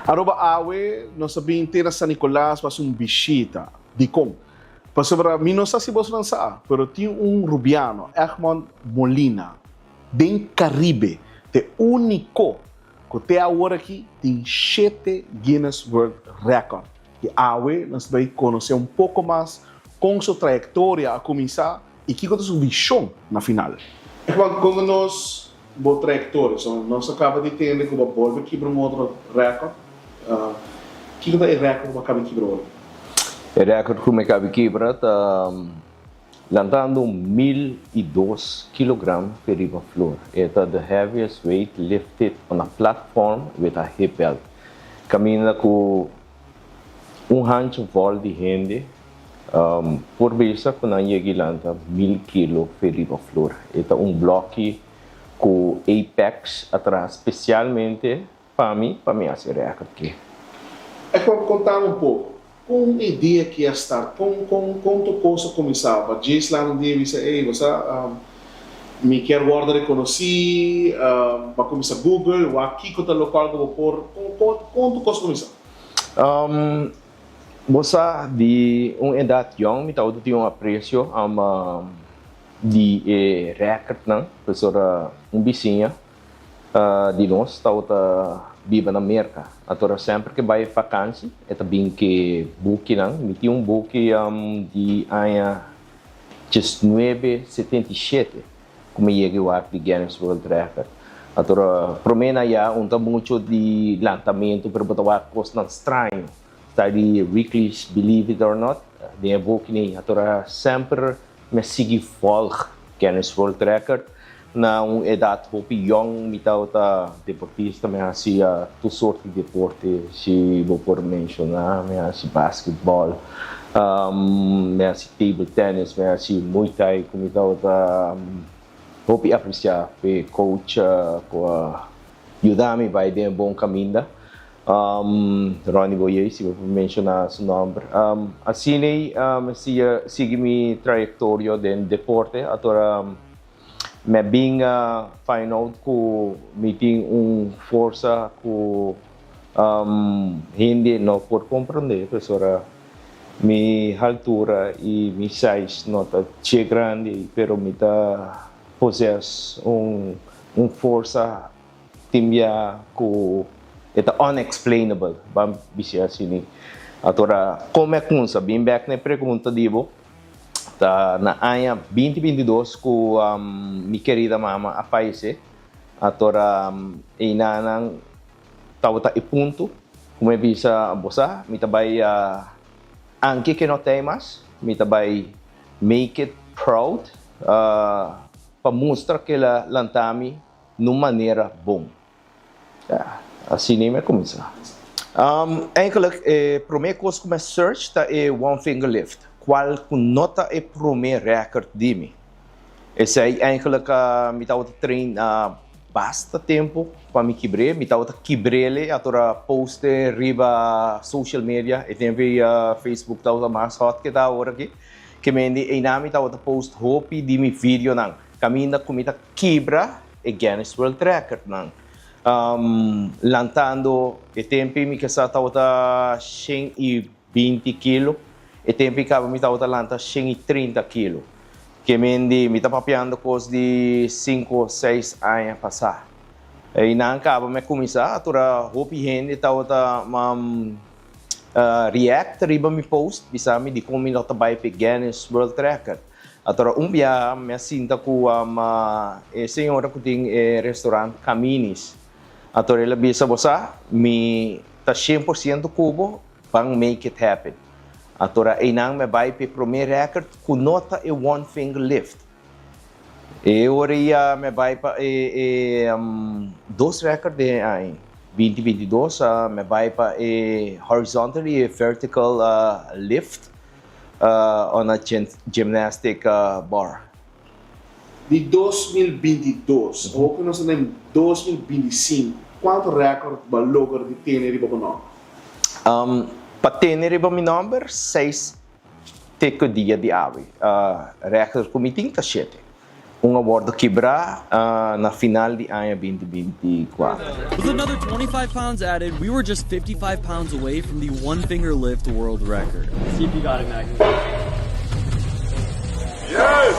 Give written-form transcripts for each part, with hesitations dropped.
Aruba Awe, nos a bin te na San Nicolas pa haci un bishita. Dicon? Pasobra mi no sa si bosonan sa, pero tin un Rubiano, Egmond Molina, den Caribe, t'e unico cu te awor aki tin shete Guinness World Record. Y awe nos ta bay conoce un poco mas con su trayectoria a cuminsa y kico ta su vision na final. Egmond, conta nos bo trayectoria. So, nos a caba di tende cu bo a bolbe kibra un otro record. Kico ta e record cu bo a caba di kibra hoy? E record cu mi a caba di kibra ta lantando 1002 kilogram pe riba floor. E ta the heaviest weight lifted on a platform with a hip belt. Caminda cu un handje vol di hende por bisa cu nan yega y lanta 1000 kilo pe riba floor. E ta un bloki cu Apex atras specialmente pa mi haci record aki. E conta un poco, con e idea cu a start, con tur cos a cuminsa? Pa Jason un dia bisa: "Hey, bo mi kier wordo reconoci", pa cuminsa Google, o aki cu ta local cu por, con tur cos a cuminsa? Bo di un edad jong, mi tawata tin un aprecio di record nan, pasobra un bisiña di nos tawata biba na Merca. Anto semper cu bay vakantie, e ta bin cu buki nan, mi tin un buki di aña 1977, cu mi a yega di Guinness World Record. Anto, prome na ya, no ta mucho di lantamento, pero bo ta wak cos nan straño. Ta di Ripley's Believe It or Not, di e buki ni. Anto, semper mi a sigui volg Guinness World Record. Na un edad hopi jong, mi ta deportista, mi a haci tur sorto di deporte, si bo por menciona, mi a haci basketball, mi a haci table tennis, mi a haci Muay Thai, cu mi ta hopi aprecia e coach cu a yuda mi bay den bon caminda. Ronnie Boyer, si bo menciona su nomber. Asina, sigui, sigui mi trayectoria den deporte, awor mi a bin find out cu mi tin un forsa cu hende no por comprende, pasobra mi altura y mi size no ta te grandi, pero mi ta possess un forsa timbia cu ta unexplainable, ban bisa asina. Awor, con a cuminsa? Bin back na pregunta di bo, ta na aña 2022 cu mi querida mama a fayece. Awor, eynan tawata e punto, cu mi a bisa bo sa, mi ta bay aunke cu no tin mas, mi ta bay make it proud pa mustra cu el a lanta mi di un manera bon. Ja, asina mi a cuminsa. Eigenlijk, prome cos cu mi a search ta e one finger lift, cual no ta e prome record di mi. Esey eigenlijk mi tawata train basta tempo pa mi kibr'e, mi tawata kibr'e, awor post riba social media, e tempo Facebook tawata mas hot cu ta awor aki. Kiermen eynan mi tawata post hopi di mi video nan. Caminda cu mi ta kibra e Guinness World Record nan. Lantando e tempo mi casa tawata 120 kilo, e tempo caba mi tawata lanta 130 kilo. Kiermen mi ta papiando cos di 5, 6 aña pasa. Eynan caba mi a cuminsa, awor hopi hende tawata react riba mi post, bisa mi di con mi no ta bay pa Guinness World Record. Awor un dia mi a sinta cu e señora cu tin e restaurant Caminis. Awor el a bisa: "Bo sa, mi ta 100% cu bo, ban make it happen." Awor eynan mi a bay pa prome record cu no ta e one finger lift. E ora mi a bay pa dos record di ay 2022, mi a bay pa e horizontal y vertical lift on a gymnastic bar. Di 2022, of cu nos den 2025, cuanto record bo a logra di tene riba bo nomber? Pa tene riba mi nomber, 6 te cu dia di awe. Record cu mi tin ta 7. Un a wordo kibra na final di aña 2024. With another 25 pounds added, we were just 55 pounds away from the one finger lift world record. See if you got it, Maggie. Yes!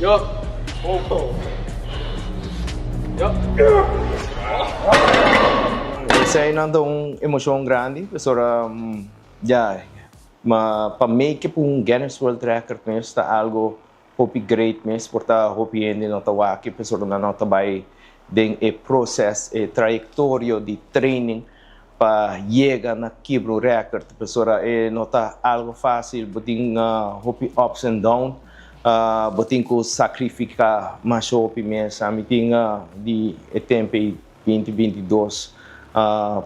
Yup. Oh. Yup. Esey nan ta un emocion grandi, pasobra ya, ma pa make un Guinness World Record mes ta algo hopi great mes, por ta hopi hende no ta wak, pasobra nan no ta bay den e proces, e trayectoria di training pa yega na kibra un record, pasobra e no ta algo facil, bo tin hopi ups and down, bo tin cu sacrifica mas hopi mes. Ami tin di e tempo 2022,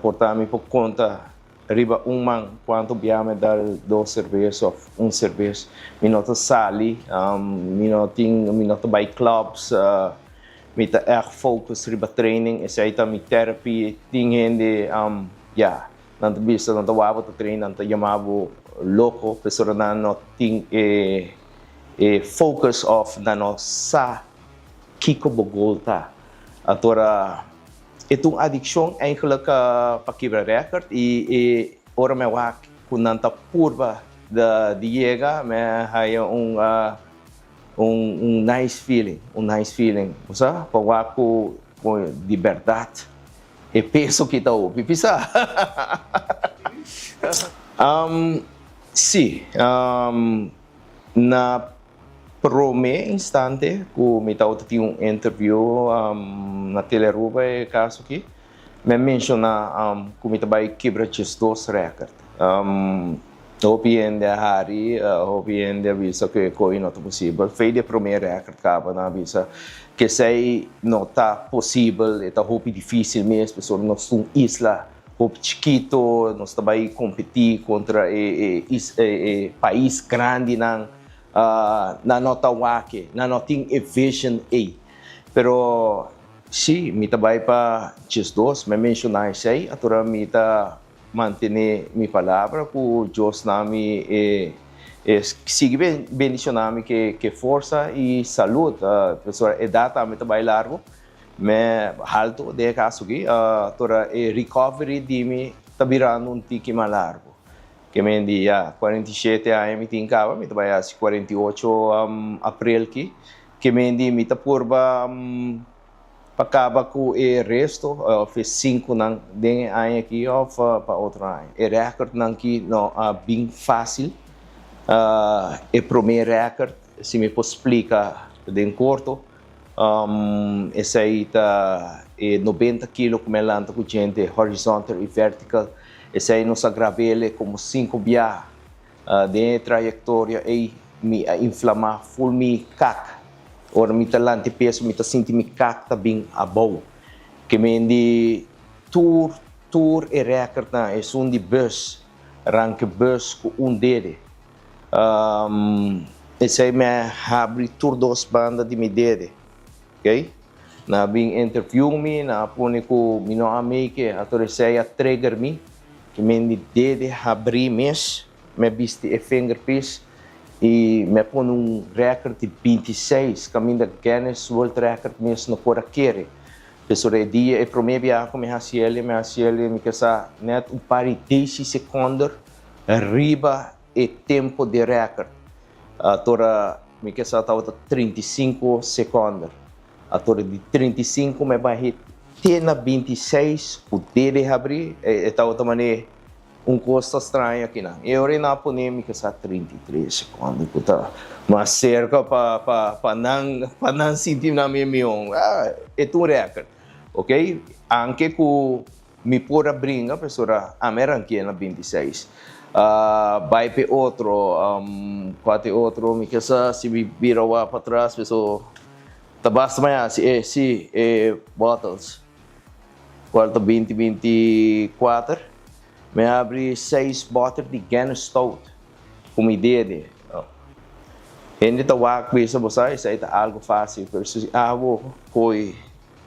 por ta mi por conta riba un man cuanto bia mi dal dos cerbes of un cerbes. Mi no ta sali, mi no ta bay clubs, mi ta echt focus riba training, esey ta mi therapy. Tin hende, ya, nan ta bisa, nan ta wak bo ta train, nan ta yama bo loco, pasobra nan no tin e focus of nan no sa kico bo goal ta. Atora, e ta un adiccion eigenlijk pa kibra record y ora mi wak cu nan ta purba di yega, mi haya un nice feeling, un nice feeling. Osea, pa wak cu di berdad e peso cu ta hopi pisa. Si, na prome instante cu mi tin un interview na Telearuba e caso aki, mi a menciona cu mi ta bay kibra 12 record. Hopi hende a hari, hopi hende a bisa cu e cos no ta posibel. For di prome record caba nan a bisa cu esey no ta posibel, ta hopi dificil mes, pasobra nos ta un isla hopi chikito, nos ta bay competi contra e pais grandi nan, nan no ta wak e, nan no tin e vision ey. Pero si, mi ta bay pa 12, mi a menciona esey, atora mi ta mantene mi palabra cu Dios na mi e sigui bendiciona mi cu forsa y salud. Pasobra edad tambe ta bay largo, mi halto den caso aki, atora e recovery di mi ta birando un tiki mas largo. Cu mi di ya 47 aña mi tin caba, mi ta bay haci 48 april aki. Cu mi di mi ta purba pa caba cu e resto, of e 5 nan den aña aki of pa otro aña. E record nan aki no a bin facil. E prome record, si mi por splica den corto, esey ta e 90 kilo cu mi a lanta cu gente horizontal y vertical. Esey nos a grab'e como 5 biaha. Den trayectoria ey mi a inflama full mi kak. Ora mi ta lanta peso, mi ta sinti mi kak ta bin abou. Cu mi di tur e record na esun di bus, ranca bus cu un dede. Esey mi a habri tur dos banda di mi dede. Ok? Nan a bin interview mi, nan a pone cu mi no a make, ator esey a trigger mi. Cu mi di dede habri mes, mi a bisti e fingerpiece y mi a pone un record di 26, caminda Guinness World Record mes no por a kere. Pasobra e dia, e prome biaha cu mi haci ele, mi haci ele, mi kesa net un par di 10 seconde riba e tempo di record. Atora mi kesa tabata 35 seconde. Atora di 35 mi bay te na 26 cu dede habri, e tabata mane un cos straño aki nan. Y ora nan a pone mi kesa 33 seconde, puta, mas cerca pa nan sinti nan mi mion. Ah, e un record. Ok? Aunke cu mi por a bringa, pasobra ami a ranca na 26. Bay pe otro, cua otro, mi kesa si mi bira wa patras, paso ta basta mas si, si, bottles. Cual ta 2024, mi a habri 6 bottle di Guinness Stout cu mi dede. Oh. Hende ta wak bisa bo sa, esey ta algo facil, pero si abo coy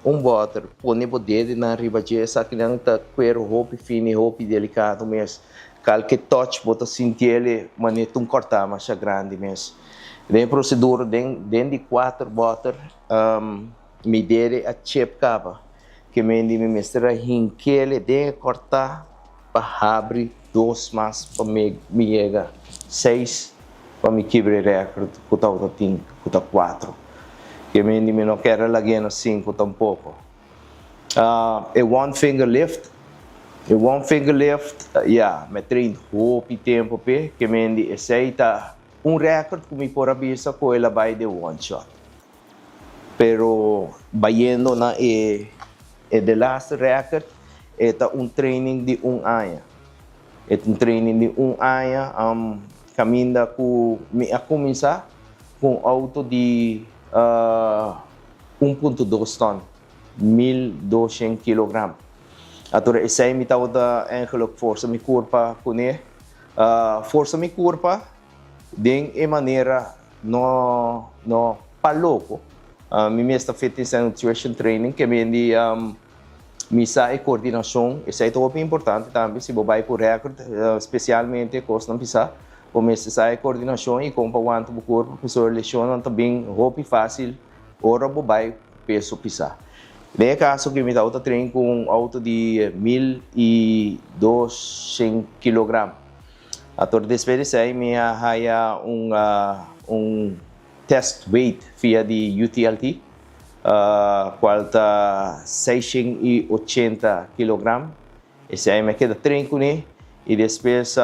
un bottle, pone bo dede na riba dje, esaki nan ta cuero hopi fini, hopi delicado mes. Kalke touch bo ta sinti el manera ta un kòrtá masha grandi mes. Den e prosedura den den di kuater bòter mi dede a chep kaba ke men di mi mester a hink'el den e kòrtá pa habri dos mas pa mi mi yega seis pa mi kibra e rèkòrt ku tabata tin ku ta kuatro. Ke men di mi no kere lag'é na sinku tampoko. E one finger lift, e one finger lift, ya, mi a train hopi tempu p'e, ke men di esei ta un rèkòrt ku mi por a bisa ku el a bai den one shot. Pero bayendo na e e de laatste record e ta un training di un aña. E ta un training di un aña caminda cu mi a cuminsa cu un auto di 1.2 ton, 1200 kilogram. Atora esey mi tabata eigenlijk forsa mi curpa cune. Forsa mi curpa den e manera No, no pa loko. Mi mes ta fitness and nutrition training ke men di mi sa e koordinashon, esei ta hopi importante tambe si bo bai ku rèkòrt, spesialmente kosnan pisá, bo mester sa e koordinashon i kon pa wanta bo kurpo pasobra leshonnan ta bin hopi fásil ora bo bai ku peso pisá. Den e kaso ku mi tabata train ku un outo di 1200 kilogram. Ator despues di esei mi a haya un un test weight via di UTLT cual ta 680 kilogram. Esei mi a keda train cune y despues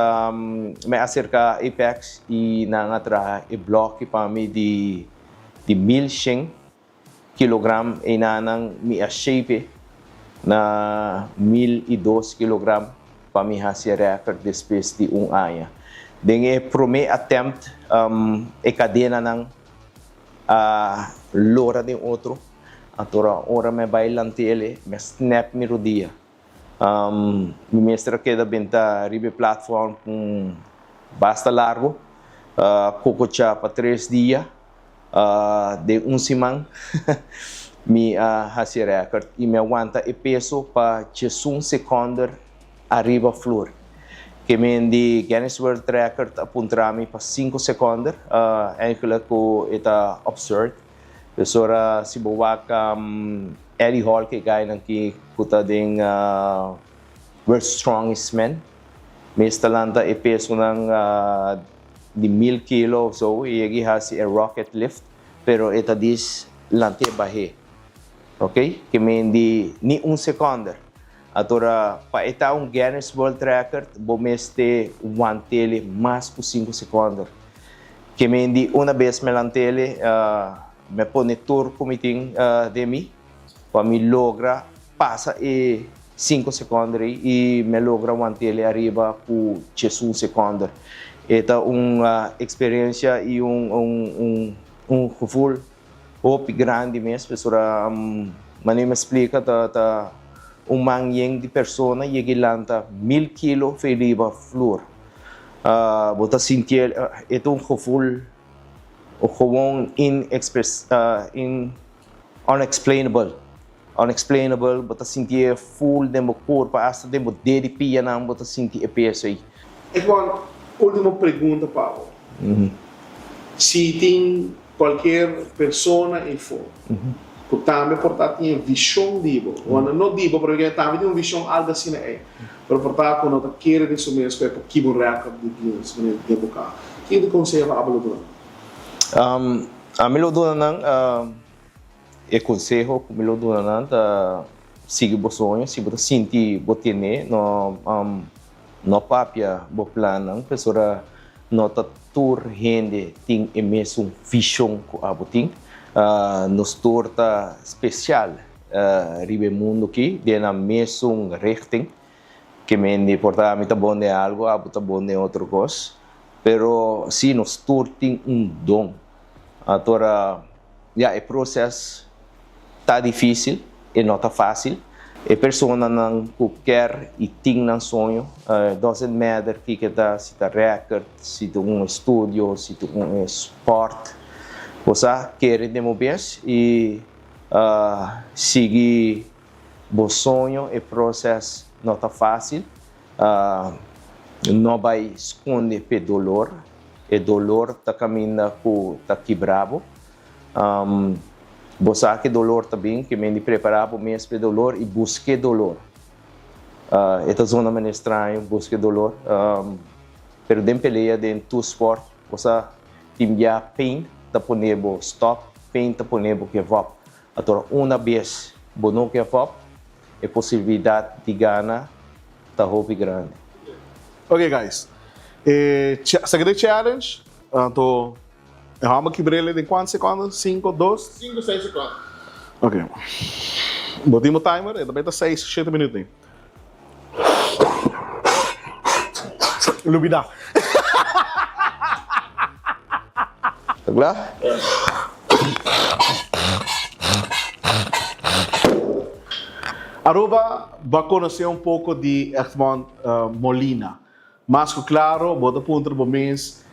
mi a acerca Apex y nan a traha e bloki pa mi di di 1100 Kilogram einanan mi a shape na 1002 kilogram pa mi hasi e record despues di un aña. Den e prome attempt e kadenanan a lora den otro, anto ora mi a bai lant'ele mi a snap mi rodia. Mi mester a keda benta riba e platform un basta largo, kokochá pa tres dia, den un siman mi a hasi e record i mi a wanta e peso pa 11 sekonder ariba flur. Ke men di Guinness World Record a puntra mi pa sinku sekonder, eigenlijk ku e ta absurd. Pasobra si bo wak Eddie Hall ke guynan ki ku ta den World's Strongest Man mes ta lanta e pesonan di 1000 kilo of so i yegi hasi e rocket lift pero e ta dis lant'é bah'é ok ke men di ni un sekonder atora pa e ta un Guinness World Record bo mester want'ele mas ku sinku sekonder. Ke men di una bes me lantele, me pone tur ku mi tin den mi pa mi logra pasa e sinku sekonder ei i me logra wantele ariba ku 11 sekonder. E ta un eksperensia i un un gevoel hopi grandi mes pasobra manera mi a splika ta ta un man yen di persona yega i lanta 1000 kilo fe riba flur. Bo ta sinti e ta un gevoel gewoon unexplainable, unexplainable, bo ta sinti e full den bo kurpa, asta den bo ded di pianan bo ta sinti e peso ei. Edward, ultimo pregunta pa bo. Si tin Cualkier persona eyfo cu tambe por ta tin e vision di bo, bueno no di bo pero ke tambe tin un vision algo asina ey, pero por ta cu no ta kere den su mes cu e por kiba un record di Guinness manera di den bo ca. Kico di conseho abo lo duna nan? Ami lo duna nan e conseho cu mi lo duna nan ta sigui bo soño, si bo ta sinti bo tene no No papia bo plannan pasobra no ta tur hende tin e mesun vision cu abo tin. Nos tur ta special riba e mundo aki den nan mesun richting. Ke mende por ta ami ta bon den algo, abo ta bon den otro cos. Pero si nos tur tin un don. Atora ya e proces ta dificil, e no ta facil. E personanan cu kier y tin nan soño, doesn't matter kiko ta, si ta record, si ta un estudio, si ta un sport, bo sa kere den bo bes y sigui bo soño, e proces no ta facil. No bai sconde p'e dolor, e dolor ta caminda cu ta kibra bo. Bo sa cu e dolor ta bin, ke men di prepara bo mes p'e dolor y busca e dolor. E ta zona manera straño, busca e dolor, pero den pelea, den tur sport, bo sa tin bia pain ta pone bo stop, pain ta pone bo give up. Atora una bes bo no give up, e posibilidad di gana ta hopi grandi. Ok guys, e second challenge, anto e hòmber kibr'el den kuantu sekondo? Sinku, dos? Sinku, seis sekondo. Ok, bo tin bo timer, e ta bai ta seis, shete minüt ei. Lubidá. Ta kla? Aruba, bo a konosé un poko di Egmond Molina. Mas ku klaro, bo ta puntra bo mes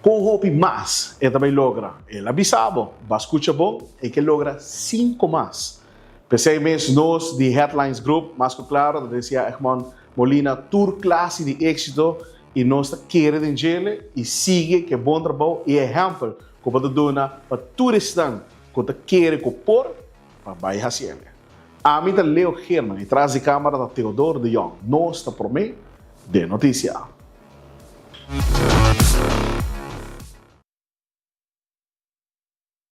kon hopi mas e ta bai logra. El a bisa bo, bo a skucha bon, e ke logra sinku mas. P'esei mes nos di Headlines Group, mas ku klaro, ta deseá Egmond Molina tur klase di éksito i nos ta kere den djele i sigui ku e bon trabou i ehèmpel ku bo ta duna pa tur esnan ku ta kere ku por pa bai hasi el'e. Ami ta Leo Geerman i tras di kamera ta Theodore de Jong. Nos ta promé den notisia.